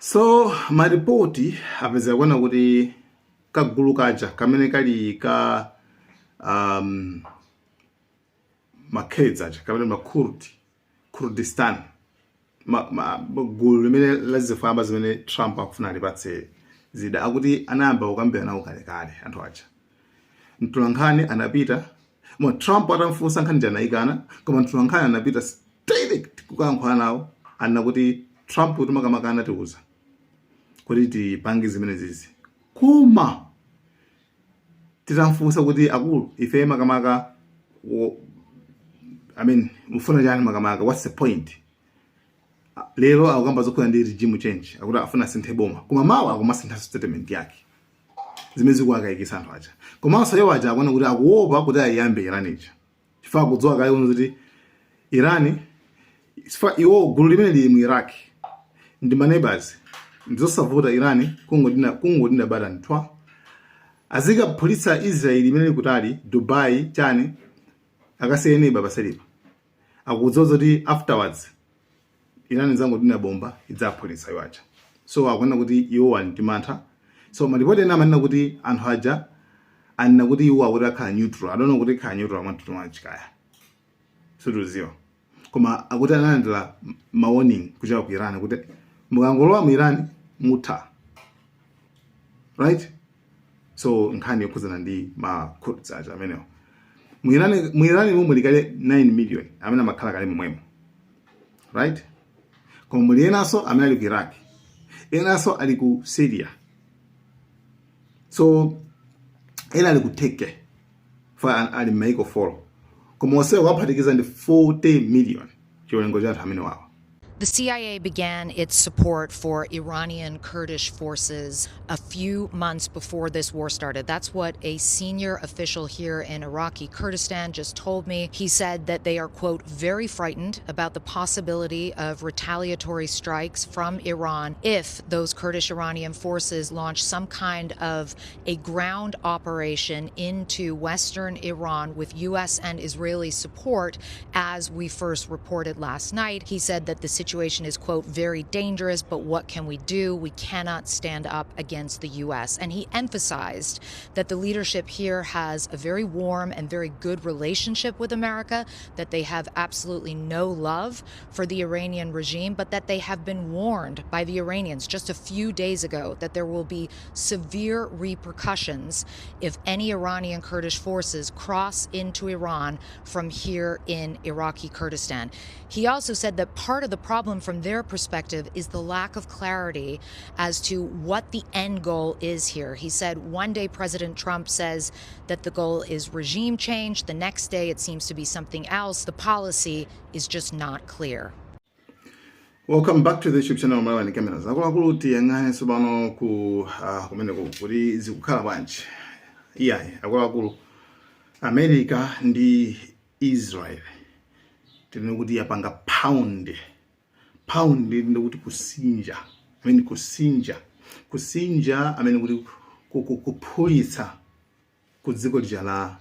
So maripoti apeza kuona kuti kagulu kaja kamene kali ka ma Kurds aja, kamene ma Kurd, Kurdistan, gulu limene lazifamba zimene Trump akufuna alipatse zida, akuti anayamba kukambirana nawo kalekale anthu aja. Mtolankhani anapita mo, Trump atamfunsa nkhani anayikana, koma mtolankhani anapita direct kukayankhula nawo. Anena kuti Trump kuti makamaka anatiuza kuti tipange zimene zizi, koma titamfunsa kuti akulu ife makamaka I mean, mufuna chani makamaka, what's the point? Lero akukamba zokhuza ndi regime change, akuti afuna asinthe boma, koma mawa akumasintha statement yake, zimene zikuwakayikitsa anthu aja. Komanso iwo aja akuona kuti akuopa kuti ayiyambe Iran ija, chifukwa akudziwa kale kuti Iran, chifukwa iwo gulu limene lili mu Iraq ndi ma neighbors, ndizosavuta Iran kungodina button twa, azikaphulitsa Israel imene ili kutali, Dubai chani, akasiye neighbor paselipa. Akudziwa kuti afterwards Iran zangodina bomba, idzaphulitsa iwo aja. So akuona kuti iwo ali ndi mantha. So malipoti ena amanena kuti anthu aja anena kuti iwo akuti akhala neutral. I don't know kuti akhala neutral amatutu machikaya, situziwa, koma akuti analandira ma warning kuchoka ku Iran kuti mukangolowa mu Iran mutha, right? So nkhani yokhuzana ndi ma Kurds aja amenewo mu Iran, mu Iran mo muli kale 9 million amene amakhala kale momwemo, right? Koma muli enanso amene ali ku Iraq, enanso ali ku Syria, so ena ali ku Turkey, fa ali m'maiko 4, koma onsewo kuwaphatikiza ndi 40 million, chiwerengo cha anthu amene wawa. The CIA began its support for Iranian Kurdish forces a few months before this war started. That's what a senior official here in Iraqi Kurdistan just told me. He said that they are, quote, very frightened about the possibility of retaliatory strikes from Iran if those Kurdish Iranian forces launch some kind of a ground operation into western Iran with U.S. and Israeli support, as we first reported last night. He said that the situation is, quote, very dangerous, but what can we do? We cannot stand up against the U.S. And he emphasized that the leadership here has a very warm and very good relationship with America, that they have absolutely no love for the Iranian regime, but that they have been warned by the Iranians just a few days ago that there will be severe repercussions if any Iranian Kurdish forces cross into Iran from here in Iraqi Kurdistan. He also said that part of the problem from their perspective is the lack of clarity as to what the end goal is here. He said one day President Trump says that the goal is regime change, the next day it seems to be something else. The policy is just not clear. Welcome back to the YouTube channel Malawi Cameras. Akuluakulu, tiyang'ane tsopano ku kumeneko kuti zikukhala bwanji. Iyayi akuluakulu, America ndi Israel tinene kuti yapanga pound pound, ndikuti kusinja, I mean kusinja, kusinja, I mean kuti kuphulitsa ku dziko lija la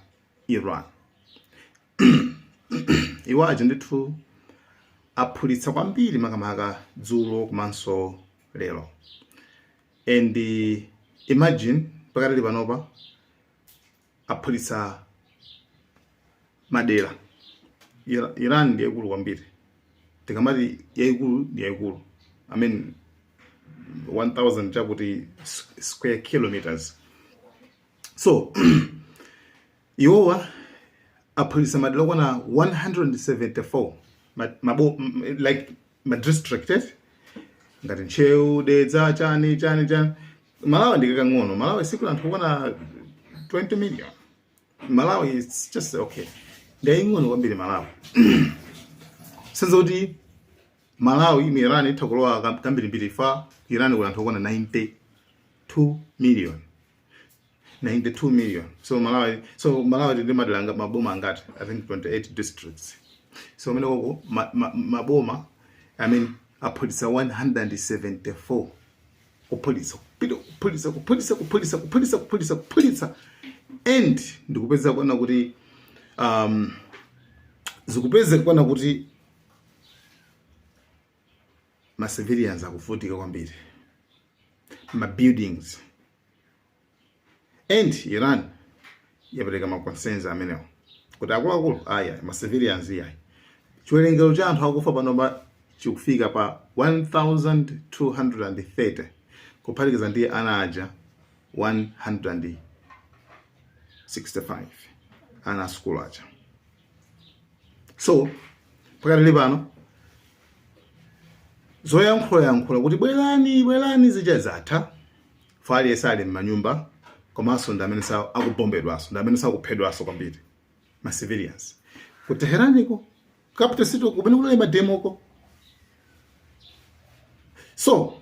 Iran. Iwo aja ndithu aphulitsa kwambiri, makamaka dzulo komanso lero. And imagine, pakatali panopa aphulitsa madera. Iran ndi yayikulu kwambiri. Tikamati yayikulu, ndi yayikulu, I mean 1000 chakuti square kilometers. So iwowa aphulitsa madera okwana 174, like ma district, eh? Ngati Ntcheu, Dedza, chani chani chani. Malawi ndi kakang'ono. Malawi siku anthu okwana 20 million. Malawi is just okay, ndiyaying'ono kwambiri Malawi. Senza kuti Malawi mu Iran itha kulowa kambirimbiri. Fa Iran kuli anthu okwana 92 million, 92 million. So Malawi ndi madera maboma angati? I think 28 districts. So mene koko maboma, I mean, aphulitsa 174, kuphulitsa, kupita kuphulitsa, kuphulitsa, kuphulitsa, kuphulitsa, kuphulitsa, kuphulitsa. And ndikupeza kuona kuti zikupeza kuona kuti ma civilians akuvutika kwambiri. Ma buildings. And Iran yapereka ma concerns amenewo kuti akuluakulu, aya ma civilians iyayi. Chiwerengero cha anthu akufa panopa chikufika pa 1230, kuphatikiza ndi ana aja 165, ana asukulu aja. So pakatili pano zoyankhulayankhula kuti bwerani, bwerani zija zatha. Fo aliyense ali m'manyumba, komanso ndi amene akubombedwanso, ndi amene sakuphedwanso kwambiri, ma civilians ku Teheraniko, capital city, kumene kunali ma demo ko. So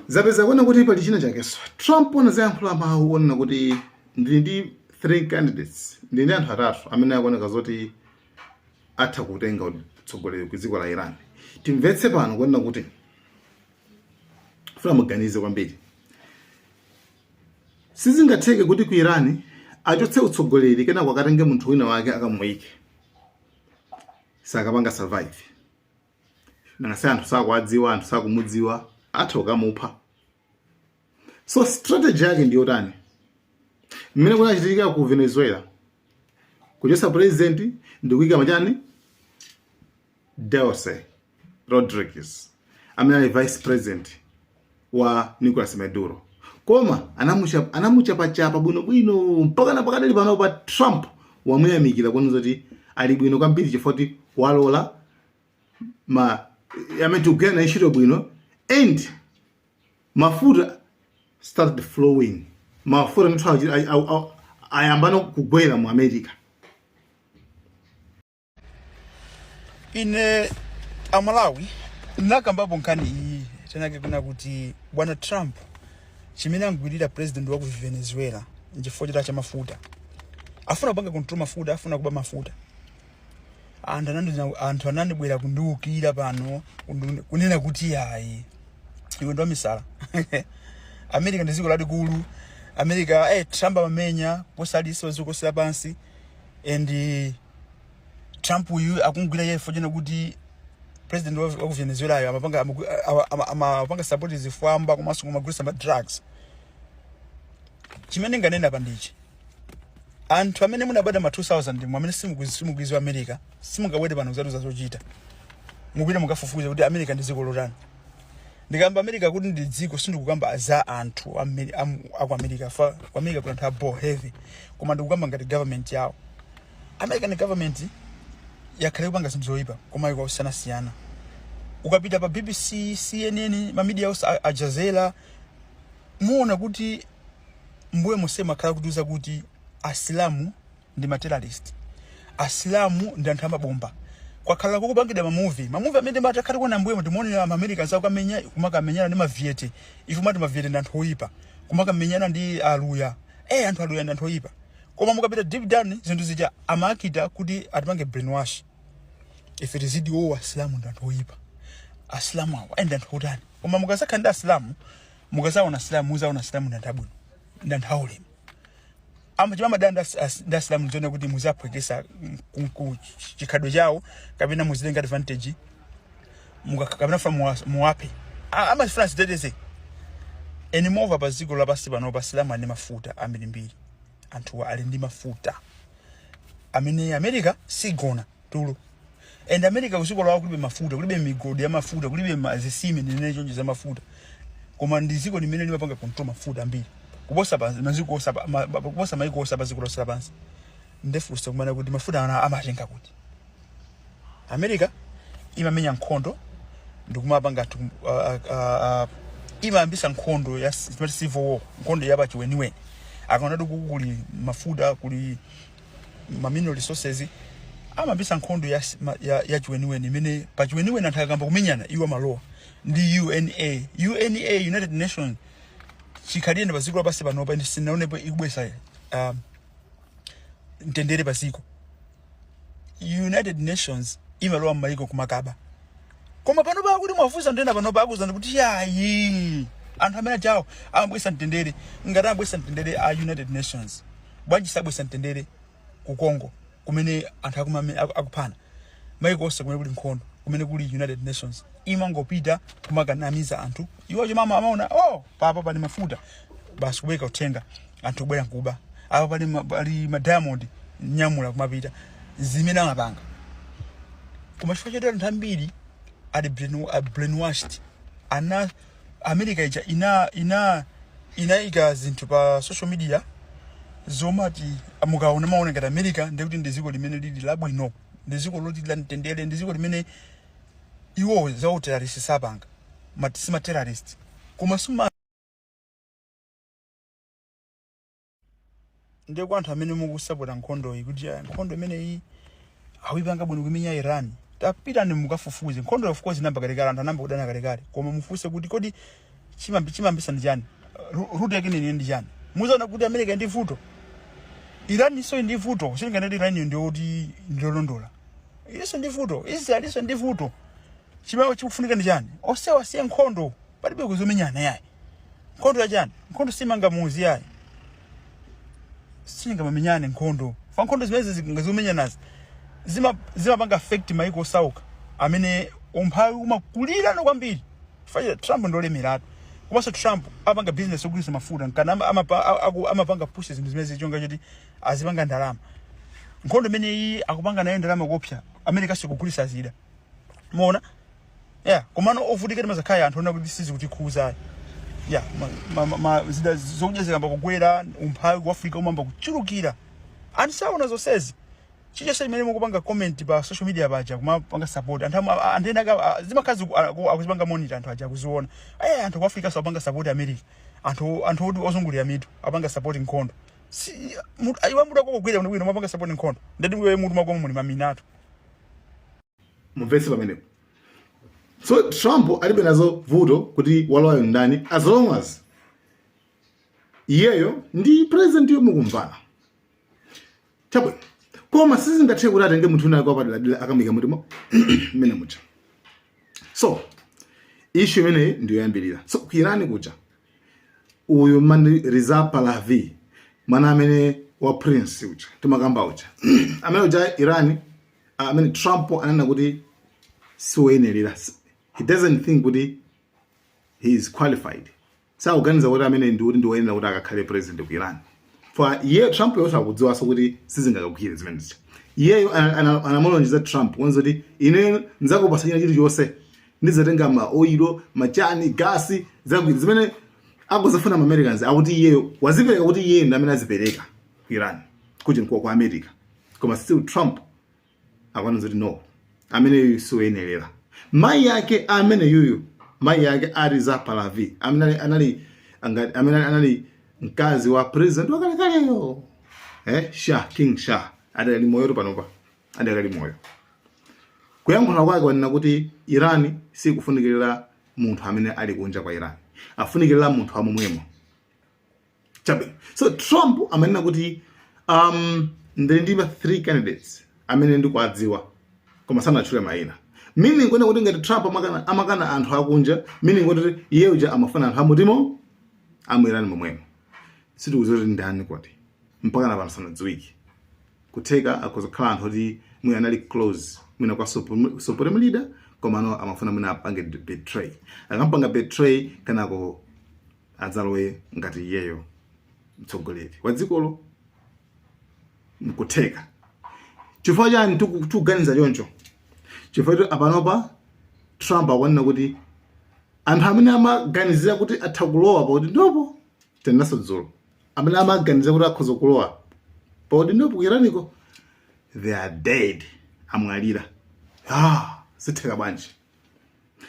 zapeza kuona kuti pali china chakenso. Trump anazayankhula mawu onena kuti ndili ndi three candidates, ndili ndi anthu atatu amene akuoneka zoti atha kutenga utsogoleri ku dziko la Iran. Timvetse pano kuonena kuti funa muganize kwambiri. Sizingatheke kuti ku Iran achotse utsogoleri, kenako akatenge munthu wina wake akamuyike. Sakapanga survive. Nangase anthu sakuwadziwa, anthu sakumudziwa, atha kukamupha. So strategy yake ndiyotani? Mmene kunachitika ku Venezuela, kuchotsa president ndikuyika machani, Delcy Rodriguez, amene ali vice president wa Nicolas Maduro, koma anamuchapachapa bwinobwino mpaka na pakadali pano pa Trump wamuyamikira kuona zoti ali bwino kwambiri, chifukwa kuti walola ma amene tikugwira naye ntchito bwino, and mafuta started flowing. Mafuta ndithu ayambano kugwera mu America. Ine Amalawi ndinakambapo nkhani iyi tenake kuna kuti bwana Trump chimene angwirira president wa ku Venezuela nchifukwa chota cha mafuta. Afuna kupanga control mafuta, afuna kuba mafuta. Anthu anandibwera kundiwukira pano, kunena kuti ayi, iwe ndi wamisala, America ndi dziko lalikulu, America, Trump amamenya kuposa aliyense wa dziko lapansi, and Trump uyu akungwira iye chifukwa kuti president wa ku Venezuela ayo amapanga support zifwamba komanso kumagulitsa ma drugs. Chimene nganena pa ndichi: anthu amene munabadwa ma 2000 mu amene simukuiziwa America, simungabwere pano kuzatiuza zochita. Mupite mukafufuze kuti America ndi dziko lotani. Ndikamba America kuti ndi dziko, sindikukamba za anthu aku America, fa ku America kuli anthu abo heavy, koma ndikukamba ngati government yawo. American government yakhale kupanga zinthu zoyipa koma iko osiyanasiyana. Ukapita pa BBC, CNN, ma media house, Al Jazeera, muona kuti mbuye mose akhala kutiuza kuti Asilamu ndi ma terrorist, Asilamu ndi anthu amabomba. Kwakhala kukupangidwa ma movie, ma movie amene matakhala kuona mbuye timuonera ama Americans akamenya, kumakamenyana ndi maviete. Ife mati maviete ndi anthu oyipa, kumakamenyana ndi Aluya, anthu Aluya ndi anthu oyipa. Koma mukapita deep down, zinthu zija amakita kuti atipange brainwash ife tizidi o Asilamu ndi anthu oyipa, Asilamu awa ndi anthu otani. Koma mukazakhala ndi Asilamu, mukazaona Asilamu, muzaona Asilamu ndi anthu abwino, ndi anthu aulemu. Chimene amadana ndi Asilamu ndizoona kuti muzaphwekesa ku chikhalidwe chawo, kapena muzitenga advantage, kapena funa muwaphe. Amafuna ziteteze anymore. Pa dziko lapansi pano pa Asilamu ali ndi mafuta ambirimbiri. Anthuwa ali ndi mafuta amene America sigona tulo. And America kudziko lawo kulibe mafuta, kulibe migodi ya mafuta, kulibe zisime ndinene chonje za mafuta, koma ndi dziko limene limapanga control mafuta ambiri kuposa pa maziko osa kuposa maiko osa pa dziko lonse lapansi. Ndefunsa kumana kuti mafuta ana amatenga kuti? America imamenya nkhondo ndikumapanga anthu, imayambisa nkhondo ya timati civil war, nkhondo ya pachiweniweni. Akaona kuti kuli mafuta, kuli ma mineral resources, amabisa nkhondo ya chiweniweni, imene pa chiweniweni anthu akamba kumenyana iwo amalowa ndi UNA, United Nations. Chikhalire pa dziko lapansi panopa ine sinaonepo ikubwesa mtendere pa dziko. United Nations imalowa m'mayiko kumakaba. Koma panopa kuti mwafunsa ndena panopa akuzani kuti yayi, anthu amene ajawo amabwesa mtendere. Ngati amabwesa mtendere a United Nations, bwanji sabwesa mtendere ku Congo kumene anthu akuphana? Maiko onse kumene kuli nkhondo, kumene kuli United Nations, Imangopita kumakanamiza anthu. Iwo chimama amaona, oh, papa pali mafuta, basi kubweka uthenga, anthu kubwera nkuba. Apa pali ma diamond, nyamula kumapita. Zimene amapanga. Koma chifukwa choti anthu ambiri ali brainwashed, ana America ija inayika zinthu pa social media zomati mukaona maona ngati America ndikuti ndi dziko limene lili labwino, ndi dziko loti la mtendere, ndi dziko limene iwo za terrorist sapanga, sima terrorist. Koma suma ndiye kwa anthu amene mukusapota nkhondo iyi kuti nkhondo imeneyi awipanga bwino kumenya Iran, tapitani mukafufuze. Nkhondo of course inayamba kalekale, anthu anayamba kudana kalekale, koma mufunse kuti kodi chimambisa ndi chani? Root yake nene ndi chani? Muzaona kuti America ndi vuto, Iran iso ndi vuto. Silinganati Iran ndi ndilondola, iso ndi vuto, Israel iso ndi vuto. Chimene chikufunika ndi chani? Onsewa asiye nkhondo, palibe kuzomenyana yayi. Nkhondo ya chani? Nkhondo simanga muzi yayi, singamamenyane nkhondo. Fa nkhondo zimene zomenyanazi zimapanga affect maiko osauka amene umphawi umakulira no kwambiri. Fa Trump ndolemeratu, komanso Trump apanga business yogulitsa mafuta, nkana amapanga push zinthu zimene zichonga choti azipanga ndalama. Nkhondo imene iyi akupanga nayo ndalama kopsa, America sikugulitsa zida, muona? Yeah, komano ovutika ndi mazakaya anthu ona kuti sizikutikhuza. Yeah, zida zokudya zikamba kugwera, umphawi ku Africa umamba kuchulukira. Anthu saona zonsezi. Chilichonse chimene mukupanga comment pa social media paja, kumapanga support anthu, anthu ena zimakhala akuzipanga monitor, anthu aja akuziona. Anthu ku Africa sapanga support America, anthu oti ozungulira mitu apanga support nkhondo. Iwe mutu wako kugwira bwino bwino, mapanga support nkhondo, ndati iwe mutu mwako muli maminatu. Mumvetse pamenepo. So Trump alibe nazo vuto kuti walowayo ndani, as long as iyeyo ndi president yo mukumvana chabwino. Koma sizingatheke kuti atenge munthu wina wapaderadera akamuyika mutimo mmene muja. So issue imeneyi ndiyoyambirira. So ku Iran kuja, uyu mani Reza Pahlavi, mwana amene wa prince uja timakamba uja, amene uja Iran, amene Trump anena kuti siwoyenerera, he doesn't think kuti he is qualified, sakuganiza kuti amene ndi kuti ndiwoyenera kuti akakhale president ku Iran. For iye Trump yonse akudziwanso kuti sizingakagwire zimene zija. Iyeyo anamulonjeza Trump kuonza kuti ine nzakupasa china chilichonse, ndidzatenga ma oil, machani, gasi, zambiri zimene akuzifuna ma Americans, akuti iyeyo wazipereka, kuti iyeyo ndi amene azipereka ku Iran, kuti kwa America. Koma still Trump akuona kuti no, ameneyu siwoyenerera. Mayi yake amene yuyu, mayi yake a Reza Pahlavi, amene amene anali mkazi wa president wakalekaleyo, Shah, King Shah, adakali moyo panopa, adakali moyo. Kuyankhula kwake wanena kuti Iran sikufunikirira munthu amene ali kunja kwa Iran, afunikirira munthu amomwemo chabe. So Trump amanena kuti ndili ndi ma three candidates amene ndikuadziwa, koma sanatchule mayina, meaning kwene kuti ngati Trump amakana anthu akunja, meaning kuti iye uja amafuna anthu amutimo amu Iran momwemo. Sitikudziwa kuti ndani kodi, mpaka na pano sanadziwike. Kutheka akhoza kukhala anthu oti mwina anali close mwina kwa supreme leader, koma no amafuna mwina apange betray. Akampanga betray, kanako adzalowe ngati iyeyo mtsogoleri wa dzikolo. Nkutheka. Chifukwa chani tikuganiza choncho? Chifukwa choti apanopa Trump akuonena kuti anthu amene amaganizira kuti atha kulowa pakuti ndopo tenaso dzulo, amene amaganizira kuti akhoza kulowa pakuti ndopo ku Iraniko, they are dead, amwalira. Ah, zitheka bwanji?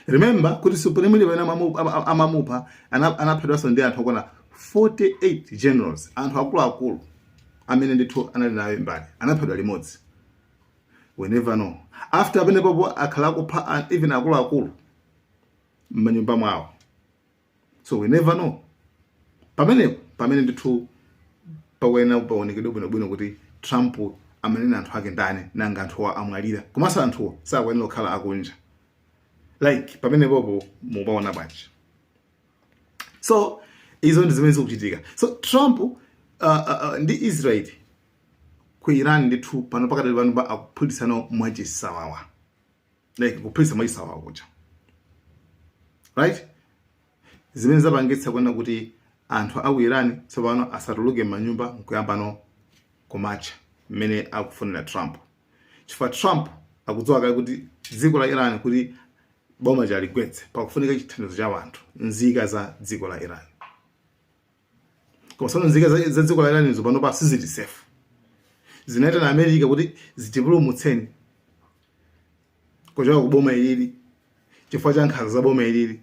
Remember kuti supreme leader amamupha, anaphedwanso ndi anthu okwana 48 generals, anthu akuluakulu amene ndithu anali nayo mbali, anaphedwa limodzi. We never know. After pamene popo akhala akupha even akuluakulu m'manyumba mwawo, so we never know. Pamenepo pamene ndithu pakuyenera paonekedwe bwinobwino kuti Trump amanena anthu ake ndani, nanga anthuwa amwalira, komanso anthuwa sakuyenera kukhala akunja. Like pamenepopo mupaona bwanji? So izo ndi zimene zikuchitika. So Trump ndi Israel ku Iran ndithu pano pakadali pano pa akuphulitsana mwachisawawa, like kuphulitsa mwachisawawa kuja. Right, zimene zapangitsa kuona kuti anthu aku Iran tsopano asatuluke m'manyumba nkuyambano kumatcha mmene akufunira Trump, chifukwa Trump akudziwa kale kuti dziko la Iran, kuti boma chaligwetse, pakufunika chithandizo cha anthu, nzika za dziko la Iran. Koma tsono nzika za dziko la Iran pano pa sizili safe. Zinaitana America kuti zitipulumutseni kuchoka ku boma ilili chifukwa cha nkhanza za boma ilili.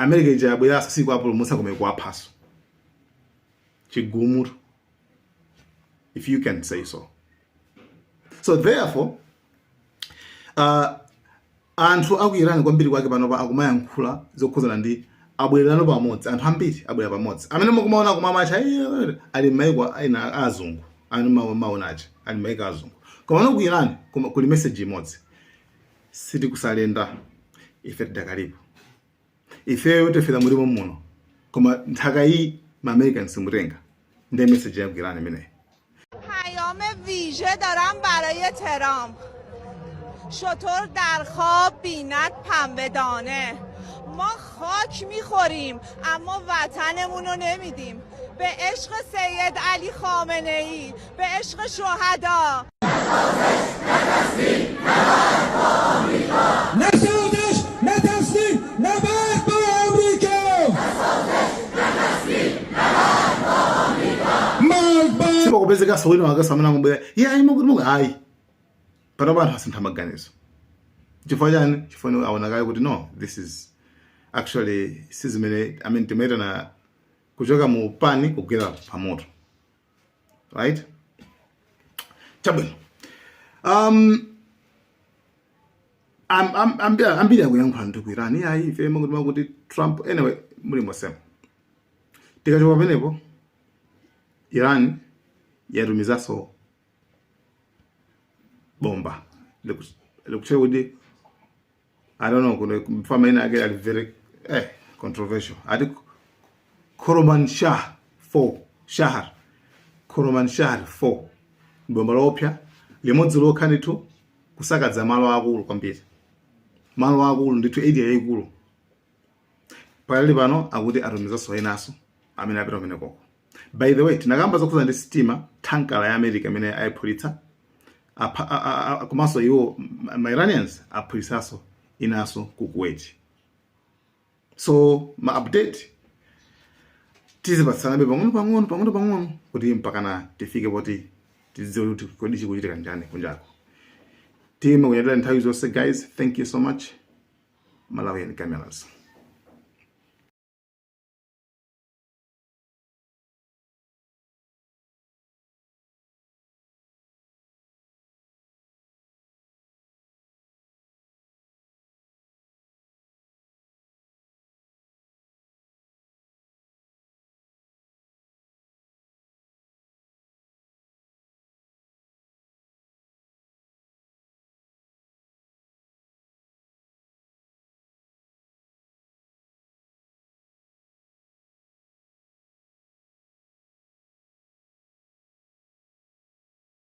America ija yabweranso, sikuapulumutsa koma ikuwaphanso. Chigumutu, if you can say so. So therefore, anthu aku Iran kwambiri kwake panopa akumayankhula zokhuzana ndi abwererano pamodzi. Anthu ambiri abwera pamodzi amene mukumaona kumamacha ali m'mayiko ena azungu, ani maonacha ali m'mayiko azungu. Koma no, ku Iran kuli message imodzi: sitikusurrender ife, tidakalipo ifeyo, tifera mulimo muno, koma nthaka iyi ma American simutenga. Ndiye message ya ku Iran imeneyi. پیام ویژه دارم برای ترامپ. شتر در خواب بیند پنبه دانه. ما خاک میخوریم اما وطنمون رو نمیدیم. به عشق سید علی خامنه ای، به عشق شهدا. نه سازش، نه تسلیم، نبرد با آمریکا. مرگ بر Sipakupezekaso wina wakaso amene amabwera, iye ayi, makuti muku ayi. Panopa anthu asintha maganizo. Chifukwa chani? Chifukwa aona kale kuti no, this is actually sizimene, I mean, timaitana kuchoka mu pani kugwera pamoto, right? Chabwino, ambiri akuyankhula ndi ku Iran, ayi, ife makuti Trump. Anyway, muli mosema. Tikachoka pamenepo, Iran yatumizanso bomba likuchera kuti, I don't know, kuno mfama ina ake ali very controversial, ati Khorramshahr 4, Shahar Khorramshahr 4, bomba lopya limodzi lokha ndithu kusakadza malo akulu kwambiri, malo akulu ndithu, area yayikulu. Pakali pano akuti atumizanso enanso amene apita kumenekoko. By the way, tinakamba zokhuza ndi sitima tanker ya America imene ayiphulitsa. Komanso iwo ma Iranians aphulitsanso inanso ku Kuwait. So ma update tizipatsanabe pang'ono pang'ono, pang'ono pang'ono, kuti mpakana tifike poti tidziwe kuti kodi chikuchitika njani kunjako. Timakunyadira nthawi zonse, guys. Thank you so much. Malawian Cameras.